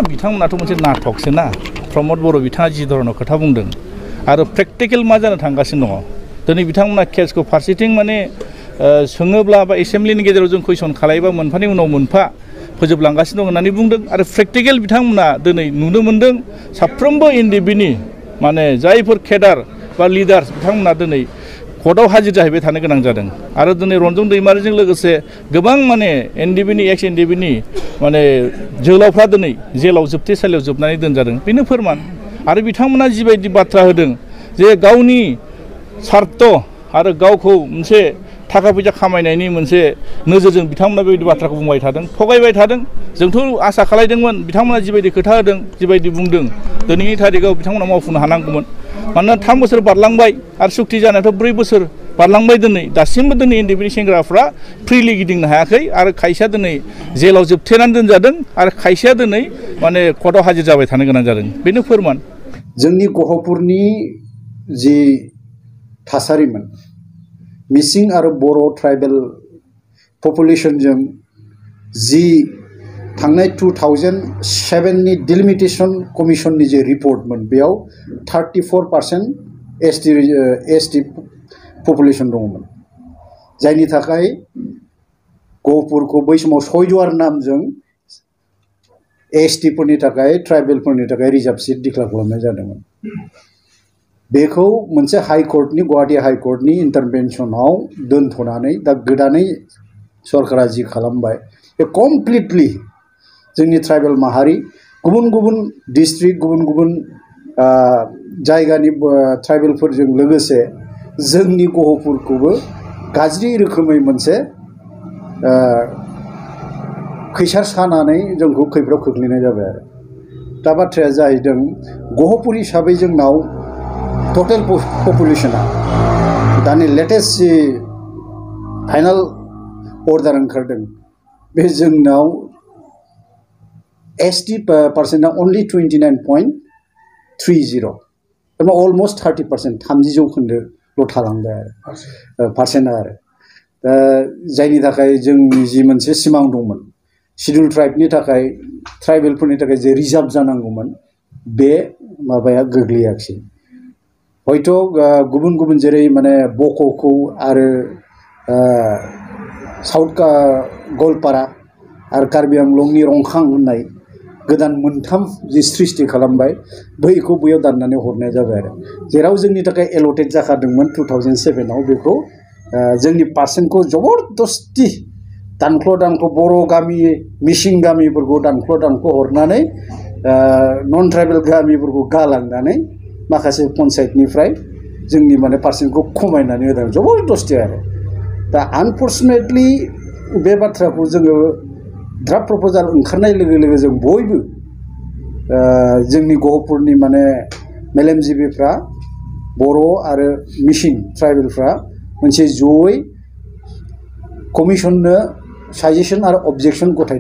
बिथांमोनाथ' मोनसे नाटकसो ना प्रमद बर' बिथाङा जि धरनाव खोथा बुंदों आरो प्रेक्टिकेल मा जानो थांगासिनो दङ दिनै बिथांमोना केसखौ फारसेथिं माने सोङोब्ला बा एसेम्ब्लिनि गेजेराव जों कुइसन खालायोबा मोनफानि उनाव मोनफा फोजोबलांगासिनो दं होननानै बुंदों आरो प्रेक्टिकेल बिथांमोना दिनै नुनो मोनदों साफ्रोमबो एनडिबिनि माने जायफोर केडार बा लिडार्स बिथांमोना दिनै कर्टआव हाजिर जाहैबाय थानो गोनां जादों आरो दिनै रन्जन दैमारिजों लोगोसे गोबां माने एनडिबिनि एक्स एनडिबिनि माने जोहोलावफ्रा दिनै जेलाव जोबथेसालियाव जोबनानै दोनजादों बेनो फोरमान आरो बिथांमोना जिबायदि बाथ्रा होदों जे गावनि स्वार्थ आरो गावखौ मोनसे थाखा फैसा खामायनायनि मोनसे नोजोरजों बिथांमोना बेबायदि बाथ्राखौ बुंबाय थादों थगायबाय थादों जोंथ' आसा खालायदोंमोन बिथांमोना जिबायदि खोथा होदों जिबायदि बुंदों दिनैनि थारिखआव बिथांमोना मावफुंनो हानांगौमोन मानोना 3 बोसोर बारलांबाय आरो सुक्ति जानायाथ' 4 बोसोर बारलांबाय दिनै दासिमबो दिनै एनडिबिनि सेंग्राफ्रा फ्रिलि गिदिंनो हायाखै आरो खायसेया दिनै जेलाव जोबथेनानै दोनजादों आरो खायसेया दिनै माने कर्टआव हाजिर जाबाय थानो गोनां जादों बेनो फोरमान जोंनि गहपुरनि जि थासारिमोन मिसिं आरो बर' ट्राइबेल पपुलेशनजों जि थांनाय 2007 नि डिलिमिटेशन कमिशननि जे रिपर्टमोन बेयाव 34% एसटी पपुलेशन दङमोन जायनि थाखाय गहपुरखौ बै समाव सयजवार नामजों एसटी फोरनि थाखाय ट्राइबेलफोरनि थाखाय रिजार्भ सीट डिक्लेयार खालामनाय जादोंमोन बेखौ मोनसे हाइकर्टनि गुवाहाटी हाइकर्टनि इन्टारभेनसनाव दोनथ'नानै दा गोदानै सरकारा जि खालामबाय बे कमप्लिटलि जोंनि ट्राइबेल माहारि गुबुन गुबुन डिस्ट्रिक्ट गुबुन गुबुन जायगानि ट्राइबेलफोरजों लोगोसे जोंनि गहपुरखौबो गाज्रि रोखोमै मोनसे खैसार सानानै जोंखौ खैफोदाव खोख्लैनाय जाबाय आरो दा बाथ्राया जाहैदों गहपुर हिसाबै जोंनाव टटेल पपुलेशना दानि लेटेस्ट जि फाइनाल अर्डार ओंखारदों बे जोंनाव एसटी पार्सेन्टआ अनलि 29.30 अलमस्ट 30% 30% थालांबाय आरो पार्सेन्टआ आरो दा जायनि थाखाय जोंनि जि मोनसे सिमां दंमोन शिड्युल ट्राइबनि थाखाय ट्राइबेलफोरनि थाखाय जे रिजार्भ जानांगौमोन बे माबाया गोग्लैयाखिसै हयथ' गुबुन गुबुन जेरै माने बक'खौ आरो साउथ गवालपारा आरो कार्बि आंलंनि रंखां होननाय गोदान 3 जि सृष्टि खालामबाय बैखौ बैयाव दाननानै हरनाय जाबाय आरो जेराव जोंनि थाखाय एलटेड जाखादोंमोन 2007 आव बेखौ जोंनि पार्सेन्टखौ जबरदस्ति दानख्ल' बर' गामि मिसिं गामिफोरखौ दानख्ल' हरनानै नन ट्राइबेल गामिफोरखौ गालांनानै माखासे पन्सायतनिफ्राय जोंनि माने पार्सेन्टखौ खमायनानै होदों जबरदस्ति आरो दा आनफर्चुनेटलि बे बाथ्राखौ जोङो ड्राफ्ट प्रप'जाल ओंखारनाय लोगो लोगो जों बयबो जोंनि गहपुरनि माने मेलेमजिबिफ्रा बर' आरो मिसिं ट्राइबेलफ्रा मोनसे जयै कमिशननो साजेसन आरो अबजेक्सन गथाय